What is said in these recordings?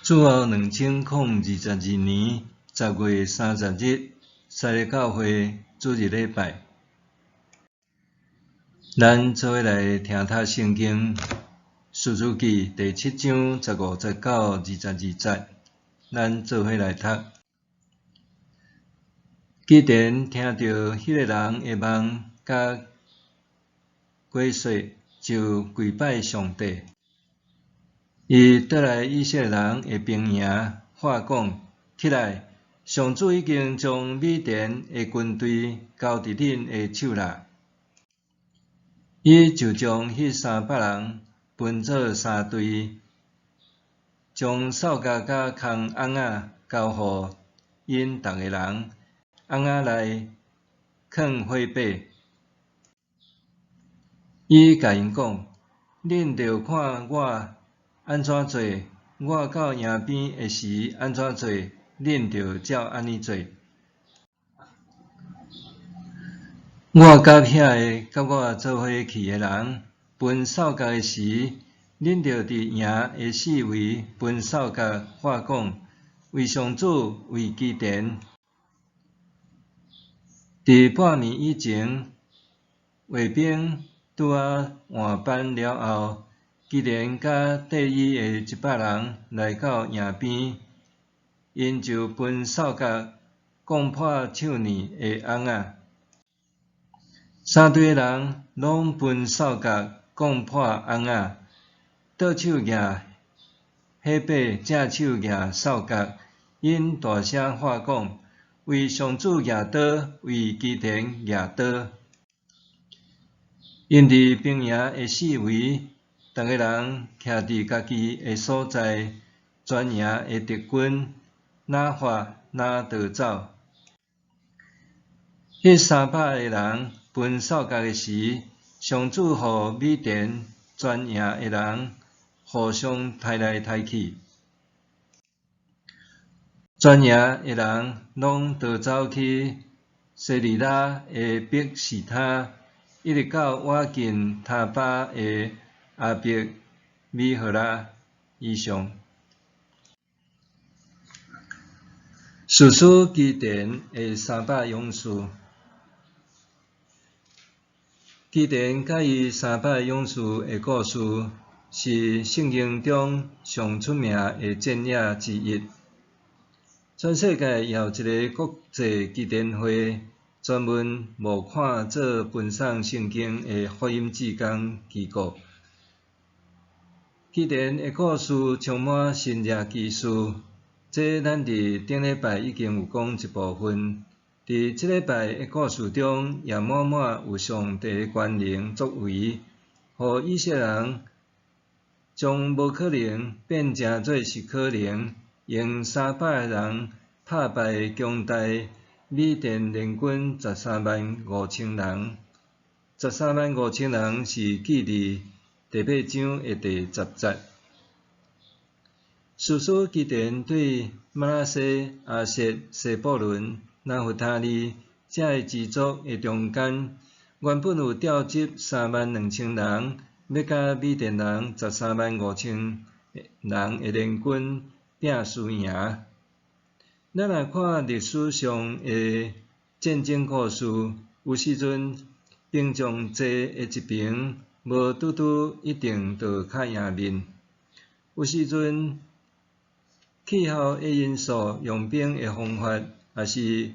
主後2022年10月30日，西里教會主日禮拜，咱做伙來聽讀聖經《士師記》第七章15節到22節，咱做伙來讀。基甸聽著彼个人的夢佮解說，就跪拜上帝。伊轉來以色列人的兵營，喊講：起來！上主已經將米甸的軍隊交佇恁的手啦。伊就將彼三百人分做三隊，將掃角佮空甕仔交予𪜶逐个人，甕仔內囥火把。伊共𪜶講：恁著看我按怎做，我到營邊的時按怎做，恁就照按呢做。我佮遐个佮我做伙去的人分掃角的時，恁著佇營的四圍分掃角，喊講：為上主，為基甸。佇半暝以前，衛兵拄仔換班了後，基甸佮綴伊的100人來到營邊，𪜶就分掃角摃破手躡的甕仔。三隊的人攏分掃角摃破甕仔，倒手舉火把，正手舉掃角，𪜶大聲喊講：為上主舉刀，為基甸舉刀！𪜶佇兵營的四圍，逐个人徛佇家己的所在，全營的敵軍若發若逃走。彼三百个人分掃角的時，上主予米甸全營的人互相刣來刣去，全營的人攏逃走去西利拉的伯示他，一直到倚近他巴的亞伯米何拉以上。士師基甸的三百勇士，基甸佮伊三百勇士的故事，是聖經中上出名的戰役之一。全世界也有一個國際基甸會，專門募款做分送聖經的福音志工機構。基甸的故事充滿神蹟奇事，這咱佇頂禮拜已經有講一部分。佇這禮拜的故事中，也滿滿有上帝的權能作為，予以色列人將無可能變成做是可能，用三百个人拍敗強大米甸聯軍十三萬五千人。十三萬五千人是記佇第八章的第10節。士師基甸對瑪拿西、亞設、西布倫、拿弗他利這个支族的中間，原本有調集3萬2千人，欲佮米甸人十三萬五千人的聯軍拼輸贏。咱若看歷史上的戰爭故事，有時陣兵將濟的一邊，無拄拄一定就較贏面。有時陣氣候的因素、用兵的方法，抑是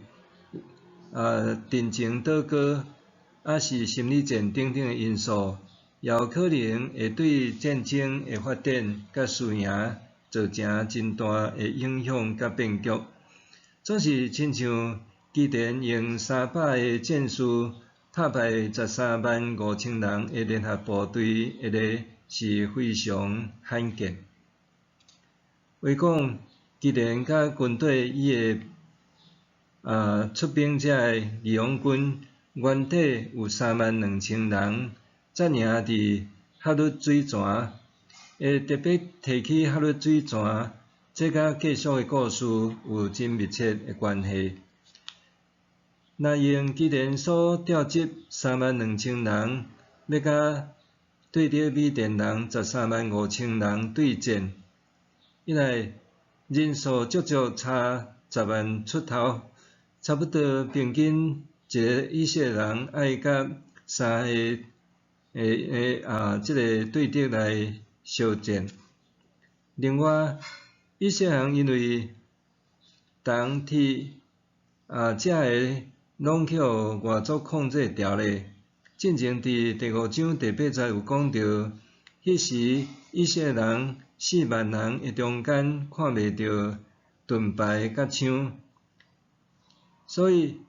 陣前禱告，抑是心理戰等等的因素，也有可能會對戰爭的發展佮輸贏造成真大的影響佮變局。總是親像基甸用三百个戰士拍敗十三萬五千人的聯合部隊，的例是非常罕見。話講基甸佮軍隊伊的出兵這个義勇軍，原底有3萬2千人，紮營佇哈魯水泉。會特別提起哈魯水泉，這佮繼續的故事有真密切的關係。若用基甸所調集三萬兩千人，欲佮對著米甸人十三萬五千人對戰，一來人數足足差10萬出頭，差不多平均一个以色列人愛佮三个的啊，這个對敵來相戰。另外，以色列人因為銅鐵啊，這个攏去予外族控制牢咧。進前佇第五章第八節有講著，彼時以色列人4萬人的中間看袂著盾牌佮槍，所以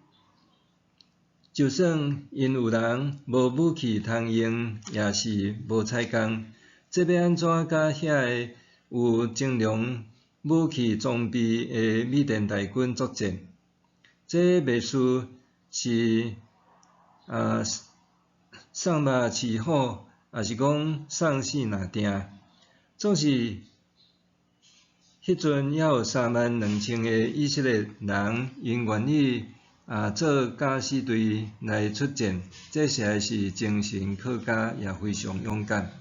就算𪜶有人無武器通用，也是無彩工。這欲按怎佮遐个有精良武器裝備的米甸大軍作戰？這袂輸是送肉飼虎，抑是講送死若定。總是彼陣猶有3萬2千个以色列人，𪜶願意做敢死隊來出戰，這實在是精神可嘉，也非常勇敢。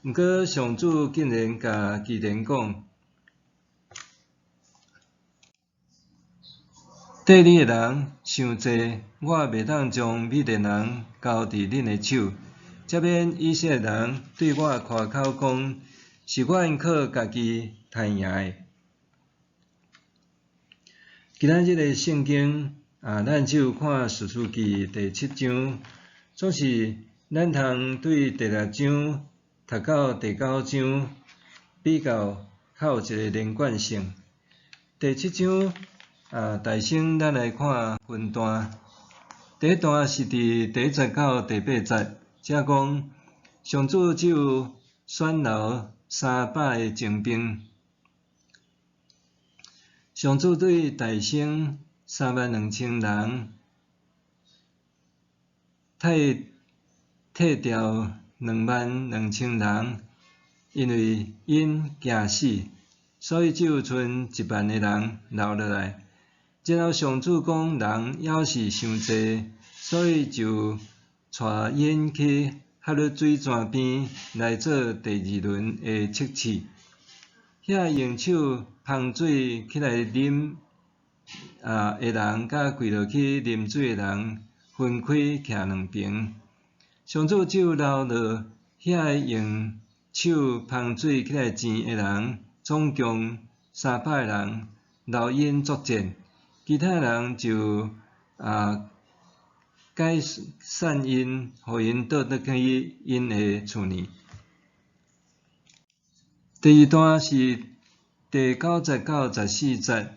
毋過上主竟然共基甸講：綴你的人傷濟，我袂當將米甸人交佇恁的手。才免以色列人對我誇口講，是我𪜶靠家己刣贏的。今仔日的聖經啊，咱只有看士師記第七章，總是咱通對第六章讀到第九章比較較有一个連貫性。第七章啊，大先咱來看分段。第一段是佇第一節到第八節，遮講上主只有選留300个精兵。上主對大省3萬2千人，退掉2萬2千人，因為𪜶驚死，所以只有賰1萬个人留落來。然後上主講人猶是傷濟，所以就帶𪜶去哈囉水泉邊來做第二輪的測試。遐用手捧水起來啉的人，佮跪落去啉水的人分開徛兩爿。上主只有留落遐用手捧水起來斟的人，總共300人，留𪜶作戰，其他人就解散𪜶，予𪜶倒轉去𪜶的厝裡。第二段是第九節到14節，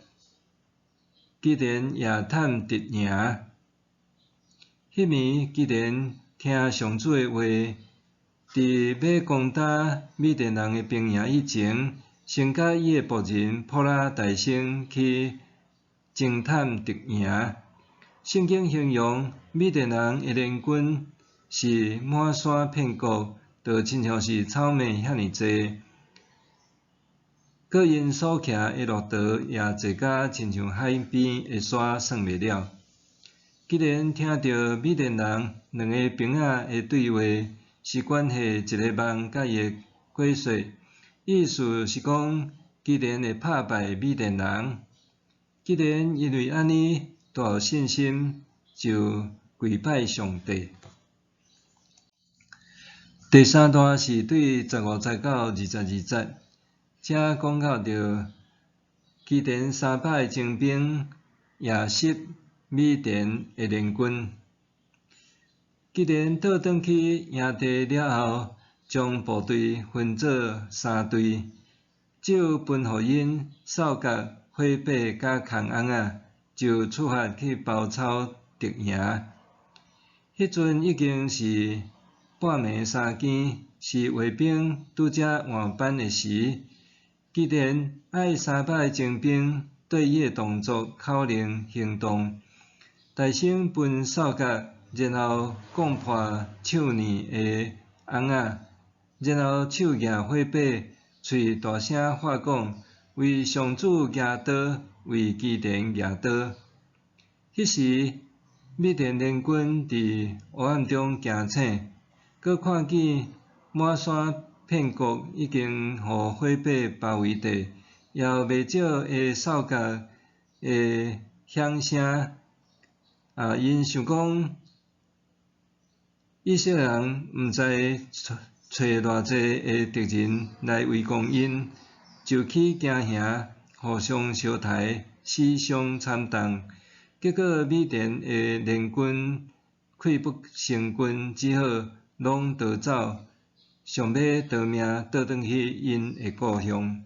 基甸夜探敵營。彼暝基甸聽上主的話，佇欲攻打米甸人的兵營以前，先佮伊的僕人普拉大聲去偵探敵營。聖經形容米甸人的聯軍是滿山遍谷，就親像是草麥遐爾濟。閣𪜶所騎的駱駝也濟甲親像海邊的沙，算袂了。基甸聽著米甸人兩个兵仔的對話，是關係一个夢佮伊的解說，意思是講基甸會拍敗米甸人。基甸因為按呢大有信心，就跪拜上帝。第三段是對15節到22節，遮講到著基甸300个精兵夜襲米甸的聯軍。基甸倒轉去營地了後，將部隊分做三隊，只有吩予𪜶掃角、火把佮空甕仔，就出發去包抄敵營。彼陣已經是半暝三更，是衛兵拄才換班的時。基甸愛300个精兵對伊的動作口令行動，大聲分掃角，然後摃破手捏的甕仔，然後手舉火把，喙大聲喊講：為上主舉刀，為基甸舉刀。彼時，米甸聯軍佇黑暗中驚醒，閣看見滿山遍谷已經予火把包圍著，也有袂少的哨角的響聲。𪜶想講，以色列人毋知揣偌濟的敵人來圍攻𪜶，就起驚惶，互相相刣，死傷慘重。結果米甸的聯軍潰不成軍，只好攏逃走，想欲逃命倒轉去𪜶的故鄉。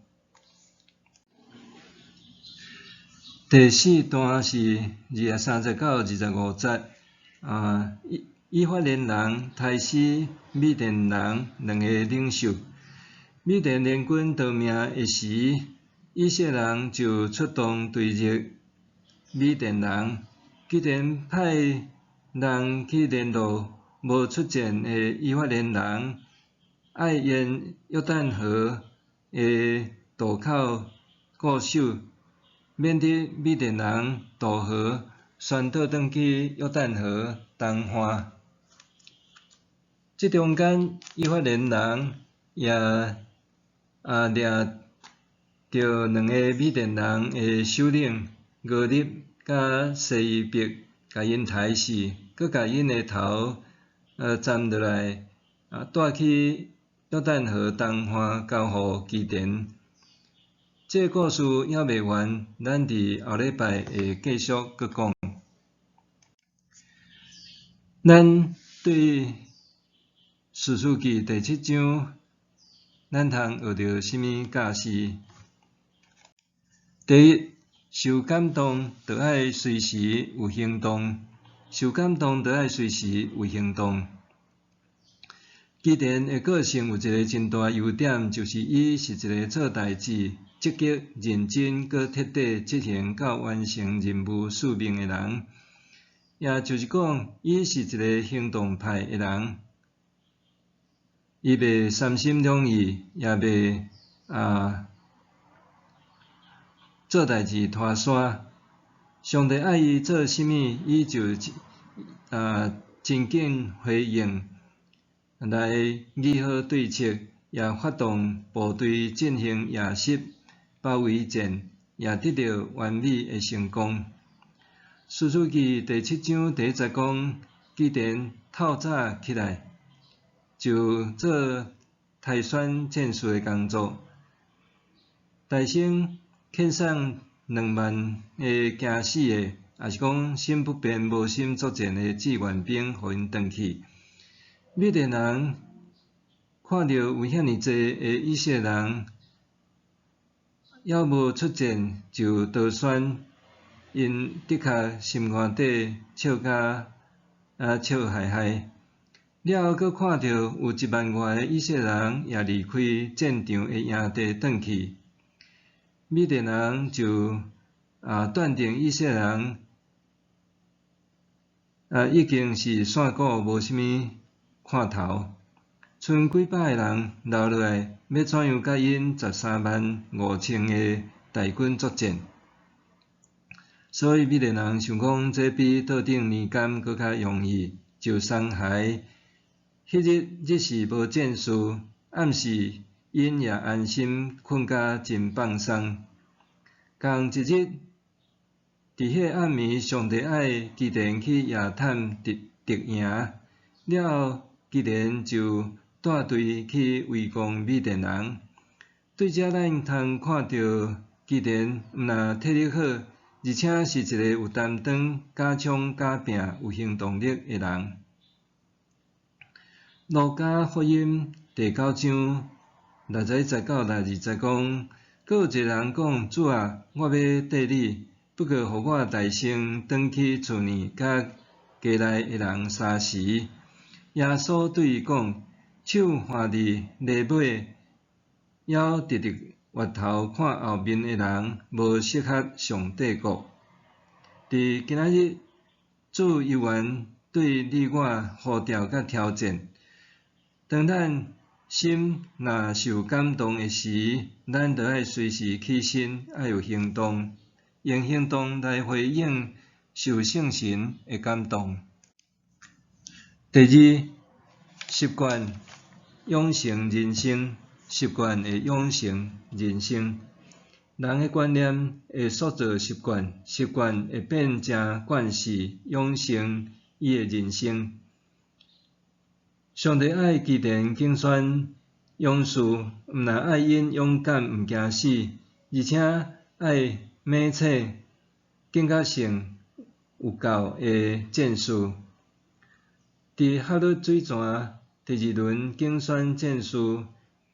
第四段是23節到25節，以法蓮人刣死米甸人兩个領袖。米甸聯軍逃命的時，以色列人就出動追擊米甸人。基甸派人去聯絡無出戰的以法蓮人，愛沿約旦河的渡口固守，免得米甸人渡河，旋倒轉去約旦河東岸。這中間，以法蓮人也掠著兩个米甸人的首領俄立佮西伊伯，共𪜶刣死，閣共𪜶的頭斬落來，帶去約旦河東岸交予基甸。這个故事猶未完，咱佇後禮拜會繼續閣講。咱對士師記第七章，咱通學著啥物教示？第一，受感動就愛隨時有行動，受感動就愛隨時有行動。基甸的個性有一个真大優點，就是伊是一个做代誌積極、認真、閣徹底執行佮完成任務使命的人。也就是講，伊是一个行動派的人，伊袂三心兩意，也袂做代誌拖捾。上帝愛伊做啥物，伊就真緊回應，來擬好對策，也發動部隊進行夜襲、包圍戰，也得到完美的成功。士師記第七章第一節講，基甸透早起來，就做篩選戰士的工作，大聲遣送2萬个驚死的，抑是講心不變、無心作戰的志願兵，予𪜶轉去。米甸人看著有遐爾濟的以色列人，猶無出戰就逃竄，𪜶的確心肝底笑甲笑嘻嘻。了後，閣看著有1萬外个以色列人也離開戰場的營地轉去，米甸人就斷定以色列人已經是散股無啥物看頭，賰幾百个人留落來，欲怎樣佮𪜶135,000个大軍作戰？所以米甸人想講，這比桌頂年柑閣較容易，就鬆懈。彼日日時無戰事，暗時𪜶也安心睏甲真放鬆。仝一日，佇彼暗暝，上帝愛基甸去夜探敵營，了後基甸就帶隊去圍攻米甸人。對這咱通看著基甸毋但體力好，而且是一个有擔當、敢衝敢拚、有行動力的人。路加福音第九章61節到62節講，閣有一个人講：主啊，我欲綴你，不過予我代先轉去厝內，佮家內的人相辭。耶穌對伊講：手挽佇犁尾，猶直直回頭看後面的人，無適合上帝國。佇今仔日，主猶原對你我呼召佮挑戰。當咱心若受感動的時，咱就愛隨時起身，愛有行動，用行動來回應受聖神的感動。第二，習慣養成人生，習慣會養成人生。人的觀念會塑造習慣，習慣會變成慣勢，養成伊的人生。上帝愛基甸揀選勇士，毋但愛𪜶勇敢毋驚死，而且愛猛醒、警覺性有夠的戰士。佇哈祿水泉第二輪揀選戰士，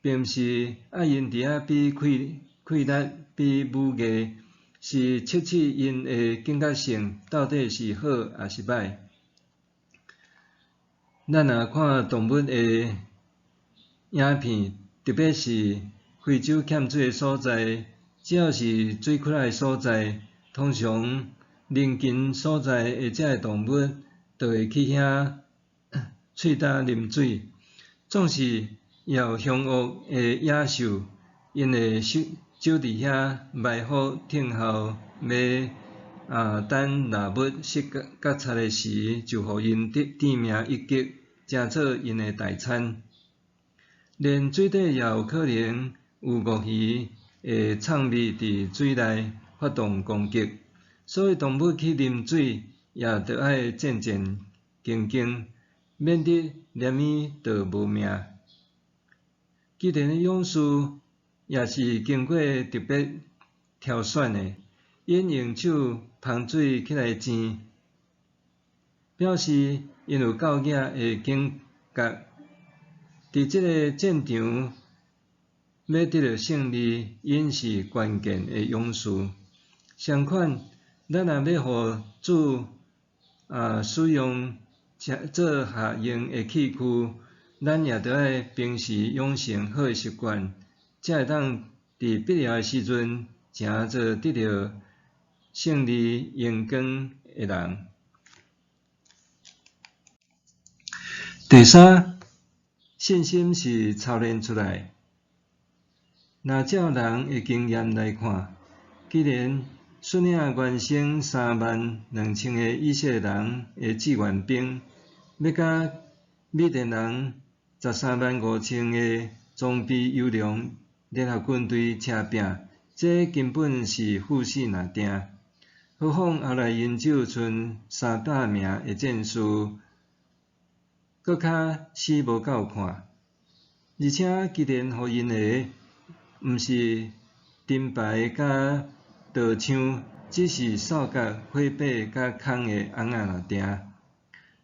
並毋是愛𪜶佇遐比氣氣力、比武藝，是測試𪜶的警覺性到底是好抑是䆀。咱若看動物的影片，特別是非洲欠水的所在，只要是水缺的所在，通常鄰近所在的這个動物就會去遐喙焦啉水。縱使也有兇惡的野獸，𪜶會守佇遐埋伏等候，欲等獵物失覺察的時，就予𪜶致命一擊，成做𪜶的代餐。連水底也有可能有鱷魚會藏匿佇水內發動攻擊，所以動物去啉水也著愛戰戰兢兢，免得連伊就無命。基甸的勇士也是經過特別挑選的，𪜶用手捧水起來糋，表示𪜶有夠額的警覺。佇這個戰場欲得著勝利，𪜶是關鍵的勇士。相款，咱若欲予主使用做合用的器具，咱也著愛平時養成好的習慣，才會當佇必要的時陣，成做得著勝利榮光的人。第三，信心是操練出來。若照人的經驗來看，既然率領原先3萬2千个以色列人的志願兵，欲佮米甸人13萬5千个裝備優良聯合軍隊車拚，這根本是赴死若定。何況後來𪜶只有賰300名的戰士，閣較死無夠看。而且基甸予𪜶的，毋是盾牌佮刀槍，只是掃角、火把佮空的甕仔爾定。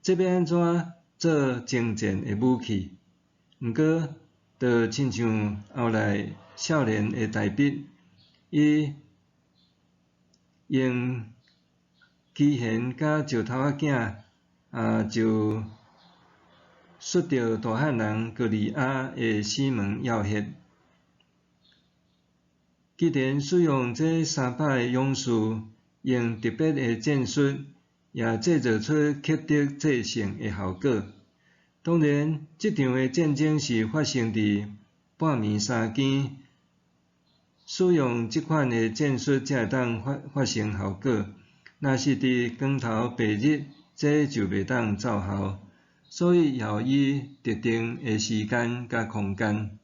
這欲按怎做征戰的武器？毋過，就親像後來少年的大衛，伊用機弦佮石頭仔囝，就術著大漢人歌利亞的死門要穴。基甸使用這300个勇士，用特別的戰術，也製造出克敵制勝的效果。當然，這場的戰爭是發生佇半暝三更，使用這款的戰術才會當發生效果。若是佇光頭白日，這就袂當奏效。所以要以特定的時間佮空間。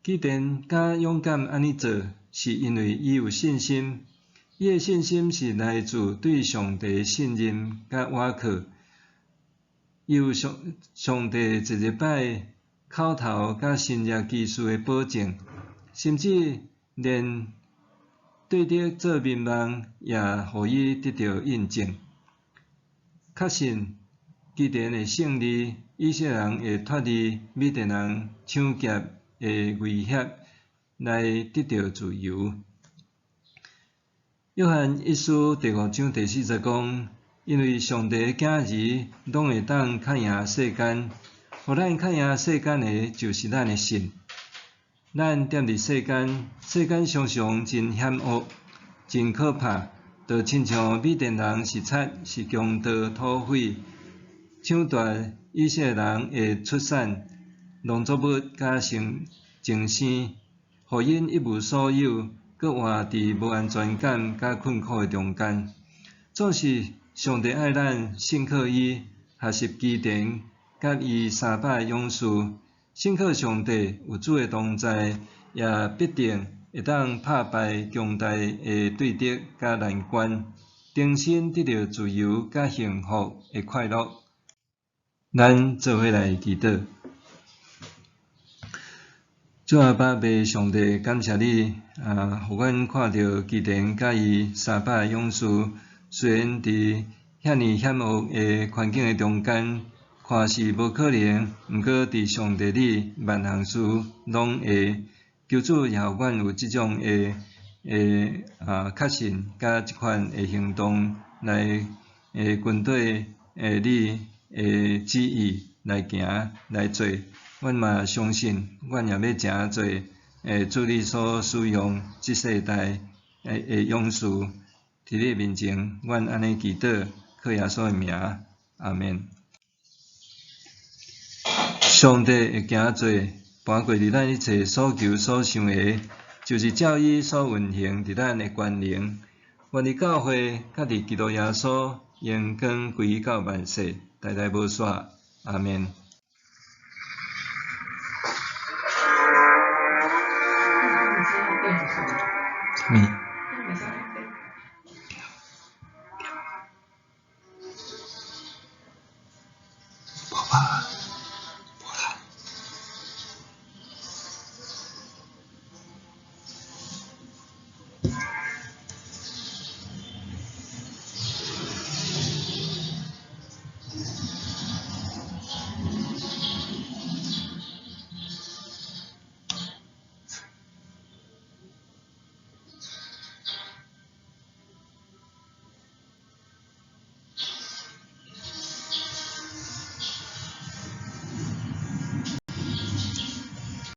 基甸敢勇敢按呢做，是因為伊有信心。伊的信心是來自對上帝的信任佮倚靠。伊有上帝一一擺口頭佮神蹟奇事的保證，甚至連對著做眠夢也予伊得著印證。確信基甸會勝利，以色列人會脫離米甸人搶劫的威脅，來得著自由。約翰一書第五章第四節講：因為上帝的囝兒攏會當較贏世間，予咱較贏世間的，就是咱的信。咱踮佇世間，世間常常真險惡、真可怕，就親像米甸人是賊、是強盜、土匪，搶奪以色列人的出產、農作物佮增生，予𪜶一無所有，閣活佇無安全感佮困苦的中間。總是上帝愛咱信靠伊，學習基甸佮伊300个勇士，信靠上帝有主的同在，也必定會當拍敗強大的對敵佮難關，重新得著自由佮幸福的快樂。咱做伙來祈禱。主阿爸父上帝，感謝你啊，予阮看著基甸佮伊300勇士，雖然佇遐爾險惡的環境的中間，看似無可能，毋過佇上帝你萬項事攏會。求主也予阮有這種的啊確信，佮這款的行動來跟隨你的旨意來行來做。阮嘛相信，阮也欲成做主你所使用這世代的勇士，佇你面前，阮按呢祈禱，靠耶穌的名，阿們。上帝會行做，搬過佇咱一切所求所想的，就是照伊所運行佇咱的權能。願佇教會，佮佇基督耶穌，榮光歸到萬世，代代無煞。阿們。啥物？